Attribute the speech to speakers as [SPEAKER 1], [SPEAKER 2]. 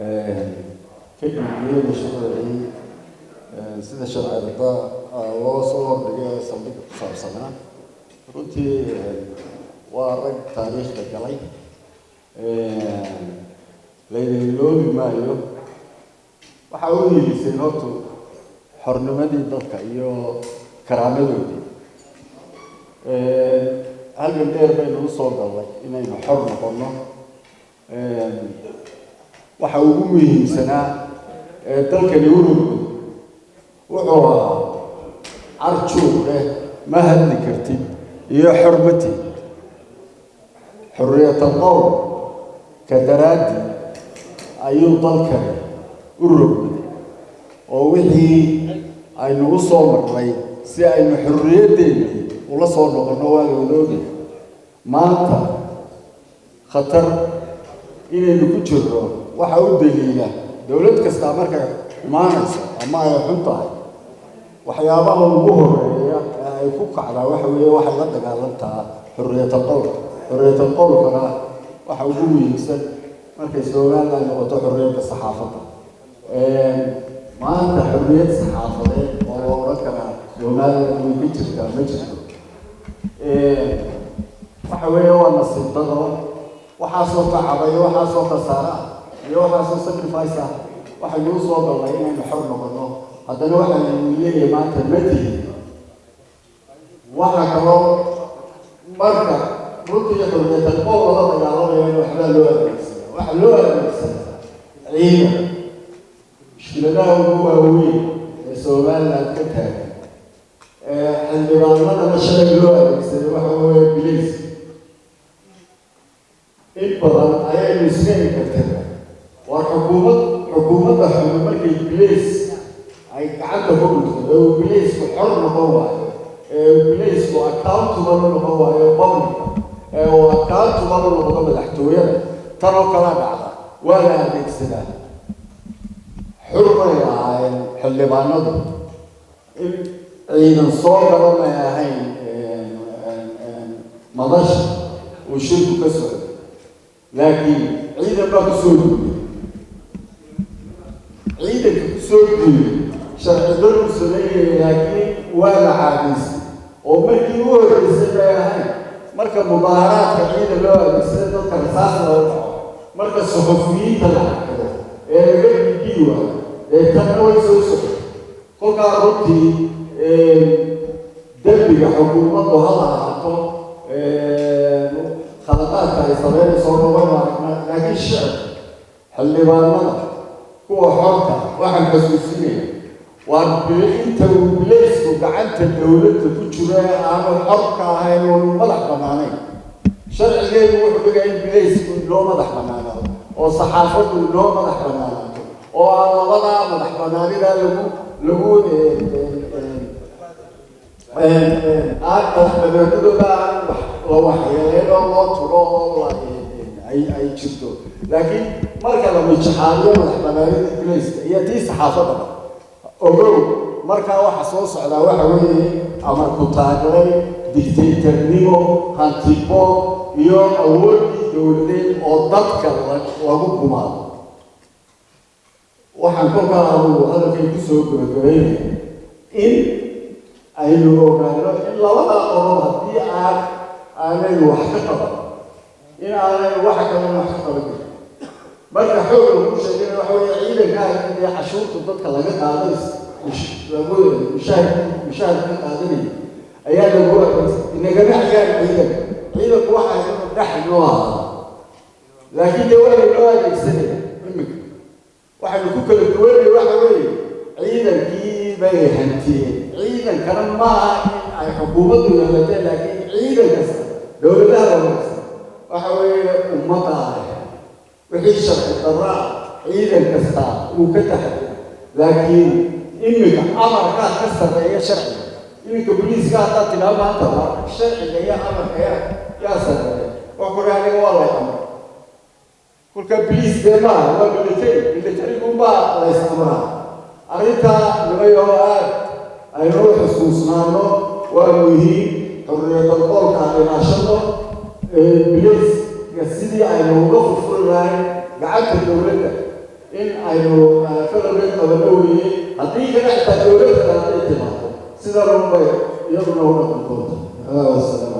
[SPEAKER 1] Ka gudbiyey mashruucii sida sharci loo soo hordhigay ee saldhigga ku saabsanaa. Runtii waa rag taariikhda galay, layna iloobi maayo. Waxaa u hiiliseen hortu xornimadii dadka iyo karaamadoodii. Halgan dheer baynu usoo gallay inaynu xor noqonno. Waxa ugu muhiimsanaa ee dalkani u rogmay wuxuu ahaa carjuuq leh, ma hadli kartid iyo xormatid, xorriyat alqowl ka daraaddii ayuu dalkani u rogmaday, oo wixii aynu u soo marnay si aynu xorriyaddeennii ula soo noqonno waa la wada ogyahay. Maanta khatar inaynu ku jirno waxa u daliila dowlad kastaa markay xumaanayso ama ay xun tahay, waxyaabaha ugu horeeya ee ay ku kacdaa waxa weeye waxay la dagaalantaa xorriyat alqowlka. Xorriyat alqowlkana waxa ugu muhiimsan markay Somaliland noqoto xorriyadda saxaafadda. Maanta xorriyad saxaafadeed oo la odhan karaa Somaliland way ka jirtaa ma jirto. Waxa weeye waa nasiib daro. Waxaasoo tacaba iyo waxaasoo khasaare ah iyo waxaasoo sacrifice ah waxaynu u soo gallay inaynu xor noqono, haddana waxaynu leeyahay maanta ma tihin. Waxa kaloo marka runtii xorriyat alqowl lala dagaalamayo in waxbaa loo adeegsadaa, waxaa loo adeegsadaa ciidan. Mushkiladaha ugu waaweyn ee Somaliland ka taagan ee xildhibaanadana shalay loo adeegsaday waxa weeye biliis. In badan ayaynu iska inkartira waa xukuumad, xukuumadda xumi markay biliis ay gacanta ku dhigto ee uu biliisku xor noqon waayo, ee uu biliisku accountable u noqon waayo publica, ee uu accountable u noqdo madaxtooyada, tan oo kala dhacda, waa la adeegsadaa. Xur bay ahaayeen xildhibaanadu, in ciidan soo galo may ahayn madasha uu shirku ka socday, laakiin ciidan baa kusoo duulay. Ciidanka kusoo duulay sharci daruu sameynaya, laakiin waa la caadaystay oo markii u horreysay bay ahayn. Marka mudaaharaadka ciidan loo adeegsada, dadka rasaas loo dhaco, marka suxufiyiinta la xakado ee laga dhigii waayo, ee tanna way soo socday. Kolkaa runtii dembiga xukuumaddu ha lahaato, khaladaadka ay sameynayso waynu aragnaa, laakiin shicibka, xildhibaanada, kuwa xorta, waxaan xasuusinaya waa inta uu bilaysku gacanta dowladda ku jiro ee aanu xor ka ahayn oonu madax bannaanayn. Sharcigeedu wuxuu dhigaya in bilaysku inoo madax bannaanaado oo saxaafaddu inoo madax bannaanaato, oo aan labadaa madax bannaanidaa lagu aan madax bannaanidooda aan wax la waxyeeleyn oo loo turo oo ay jirto. Laakiin marka la mijaxaadiyo madax bannaanida bilayska iyo tii saxaafaddaba, ogow markaa waxa soo socdaa waxa weeye amar ku taaglay, dictatornimo, hantiboob iyo awooddii dowladeed oo dadka lagu gumaado. Waxaan kolkaa anugu hadalkay kusoo gabagabaynaya in aynu ogaano in labada qodob haddii aanaynu wax ka qaban, in aanaynu waxa kalena wax ka qaban karin. Marka xoog lagu sheegana waxa weeye ciidankaa ee cashuurta dadka laga qaaday, lagu mushaahar ka qaadanaya ayaa lagu adeegsan. Inagama xigaan ciidanka. Ciidanku waxa inuu dhex inoo ahaa, laakiin dee waa laynoo adeegsanaya iminka. Waxaynu ku kala duwanay waxa weeye ciidankii bay hantiyeen. Ciidankana maaha in ay xukuumaddu yeelateen, laakiin ciidan kasta dowladaha wanaagsan waxa weeye ummadda ah. Wixii sharci darro ah ciidan kasta wuu ka taxadira, laakiin iminka amarkaa ka sarreeya sharciga. Iminka boliiska haddaad tidhaha maanta waa sharciga iyo amarka yaa sarreeya, wax kore aniga waa lay amray. Kolka boliis dee maaha, waa military, militarigunbaa lays amraa. Arrintaa nimayo aad aynu u xusuusnaano waa muhiim. Xorriyatal qowlka dhimaashado biliiska sidii aynu uga furfuri lahayn gacanta dowladda. In aynu federal qabano weeye. Haddii kale, xitaa dowlad kale hadday timaado, sidan unbay iyaduna u dhaqan doonta. Wasalaam.